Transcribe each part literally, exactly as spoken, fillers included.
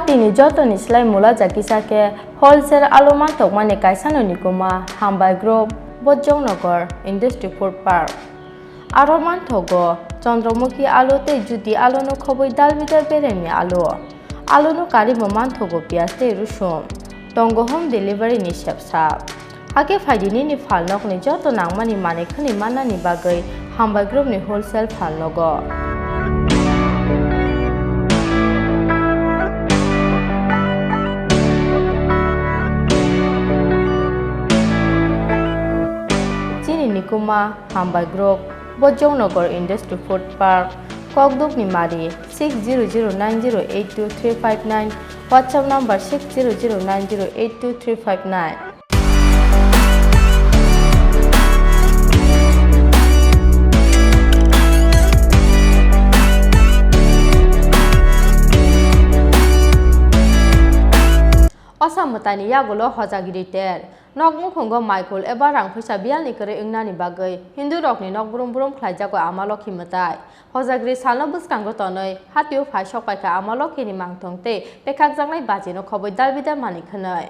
Tini jotoni slai mula jakisa khe wholesale alu mantokmani kaisano nikuma Hambai Group, Bojongnagar Industry Food Park. Aro manthogo Chandramukhi alu tei Jyoti aluno khobwi dalbidal beremni alu. Aluno karwi bo manthogo piyaj tei rusum. Tongo home delivery ni sepsa. Hakhe phaidi nini phalnokni joto nangmani manwi khwnwi mannani bagwi Hambai Group ni wholesale phalnogo. Chini nikuma Hambai Group, Bojongnagar Industry Food Park, Kokdukni Mari, six zero zero nine zero eight two three five nine, WhatsApp number six zero zero nine zero eight two three five nine. Osa mwtaini yagulo hojagiri ter. Nok nukhungo maikul eba rang phuisa biyalni kwrwi wngnani bagwi Hindu rokni nok brum brum khlaijago Ama Lokhi mwtai. Hojagiri salno bwskango tonwi hatio phai sokpaikha Ama Lokhini mangthong tei pekhakjaknai bajino khobwi dalbidal manwi khwnwi.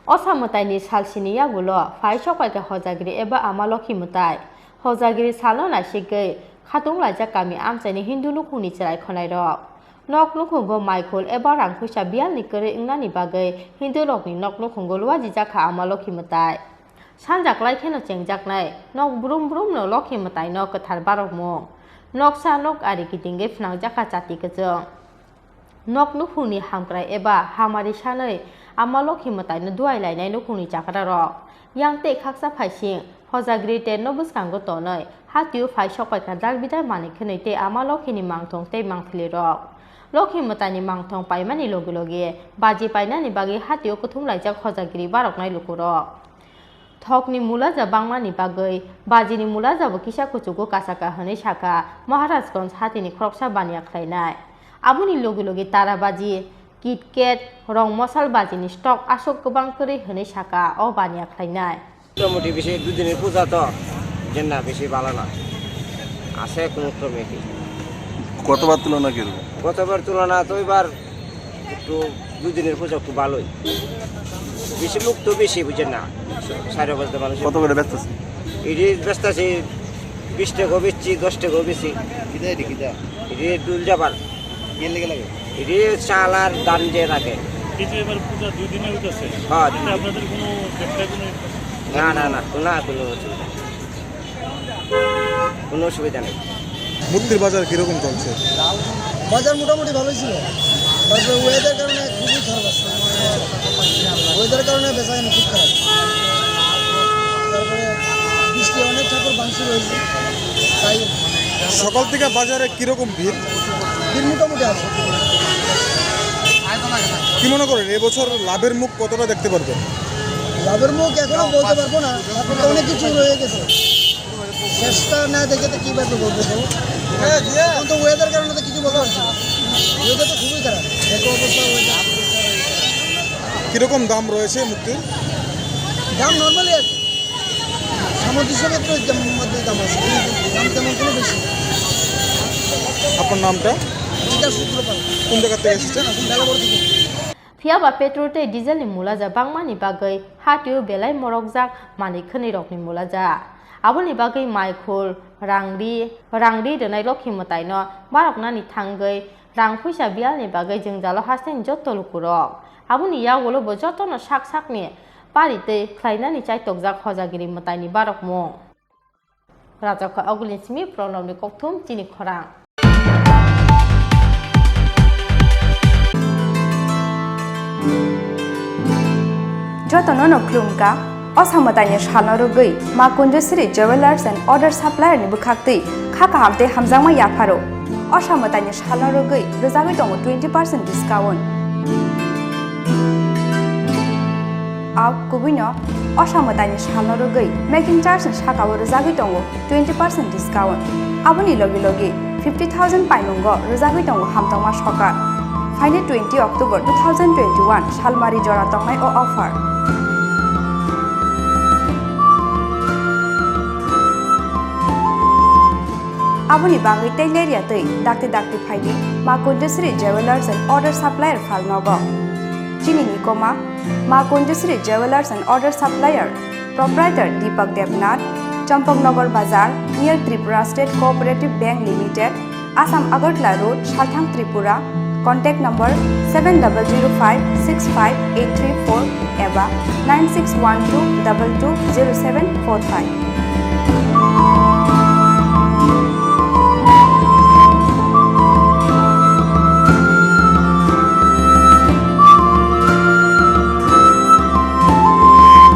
Osa mwtaini salsini yagulo phai sokpaikha hojagiri eba Ama Lokhi mwtai. Hojagiri salno naisigwi khatung laijak kami amchaini Hindu nukhungni chwrai khwnairok. Nok nukhungo maikul eba rang phuisa biyalni kwrwi wngnani bagwi Hindu rokni nok nukhungo luajijakha Ama Lokhi mwtai. Sanja klai kheno chengjaknai nok brum brumno Lokhi mwtaino kwthar barokmung. Noksa nok ari kitingwi phnangjakha chati kwchwng. Nok nukhungni hamkrai eba hamari sanwi Ama Lokhi mwtaino duai lainai nukhungni chakrarok. Yang tei khaksa phaising, hojagiri terno bwskango tonwi, hatio phai sokpaikha dalbidal manwi khwnwi tei Ama Lokhini mangthong tei mangpilirok. Lokhi mwtaini mangthong paimani logi logi baji painani bagwi hatio kuthum laijak hojagiri baroknai lukurok. Thokni mulaja bangmani bagwi bajini mulajabo kisa kuchugo kasaka hwnwi sakha Maharajganj hatini khoroksa baniya khlainai. Aboni logi logi tara baji, KitKat, rong mosal bajini stock aswk kwbang kwrwi hwnwi sakha o baniya khlainai. মোটামুটি বেশি দুদিনের পূজা তো, জন্য বেশি ভালো না, আছে কোনো কমিটি। গতবার তুলনা কিরকম? গতবার তুলনা তো এবার একটু দুদিনের পূজা একটু ভালোই, বেশি লোক তো বেশি, বুঝছেন না, সাড়ে পাঁচটা মানুষ। কত করে বেচতেছে? এটি বেচতেছি বিশ টাকাও বেচছি, দশ টাকাও বেচছি। কিতা এটি কিতা? এটি ডুল যাবার। এর লেগে লাগে? এটি চাল আর ধান যে রাখে। এই যে এবার পূজা দুই দিনে হইতেছে, হ্যাঁ, এতে দুই দিন। আপনাদের কোনো ব্যবসায় কোনো না, না, না, না, কোনো অসুবিধা নেই। কোনো মূর্তির বাজার কিরকম চলছে? বাজার মোটামুটি ভালোই ছিল, তারপরে ওয়েদার কারণে খুবই খারাপ আসছে, ওয়েদার কারণে বেচা কেনা খুব খারাপ, তারপরে বৃষ্টি, অনেক ঠাকুর ভাঙচুর হয়েছে, তাই। সকাল থেকে বাজারে কিরকম ভিড়? ভিড় মোটামুটি আছে। কি মনে করেন, এবছর লাভের মুখ কতটা দেখতে পারবেন? লাভের মুখ এখনো বলতে পারবো না, এখন তো অনেক কিছু রয়ে গেছে। শেষটা না দেখে তো কিভাবে বলবো, বলো? এখন তো ওয়েদার কারণে তো কিছু বলতে পারছি না। ওয়েদার তো খুবই খারাপ, এত অবস্থা ওয়েদার। কিরকম দাম রয়েছে মুক্তির? দাম নর্মালি আছে, সামঞ্জস্য মতো দাম, মধ্যে দাম আছে, দাম তেমন কোনো বেশি না। আপনার নামটা? বিকাশ রুদ্রপাল। কোন জায়গা থেকে এসেছেন? বেলাবর থেকে। Phiya ba petrol tei diesel ni mulaja bangmani bagwi hatio belai morokjak manwi khwnwi rokni mulaja. Aboni bagwi maikhul, rangri, rangri rwnai Lokhi mwtaino baroknani thangwi rang phuisa biyalni bagwi jwngjalo hasteni jotto lukurok. Aboni yagulo bo jotono sak sakni paritwi khlainani chaitokjak hojagiri mwtaini barokmung. Rajakha Ogulin simi Pranobni kokthum chini khorang. Jotono no khulumkha, o samwtaini salno rwgwi Ma Kunjasiri Jewellers and Other Supplier ni bwkhaktwi kha kaham tei hamjakma yapharo. O samwtaini salno rwgwi rwjagwi tongo twenty percent discount. Ak kubuino Osa mwtaini salno rwgwi making charge ni sakao rwjagwi tongo twenty percent discount. Aboni logi logi fifty thousand paimungo rwjagwi tongo hamtokma sokar. Phaini twenty October two thousand twenty-one salmari jora tongnai o offer. Aboni bagwi tei lerya twi dakti dakti phaidi Ma Kunjasri Jewellers and Order Supplier phalnogo. Chini nikoma Ma Kunjasri Jewellers and Order Supplier, Proprietor Deepak Debnath, Champaknagar Bazar, near Tripura State Cooperative Bank Limited, Assam Agartala Road, Salthang, Tripura. Contact number seven double zero five six five eight three four eba nine six one two double two zero seven four five.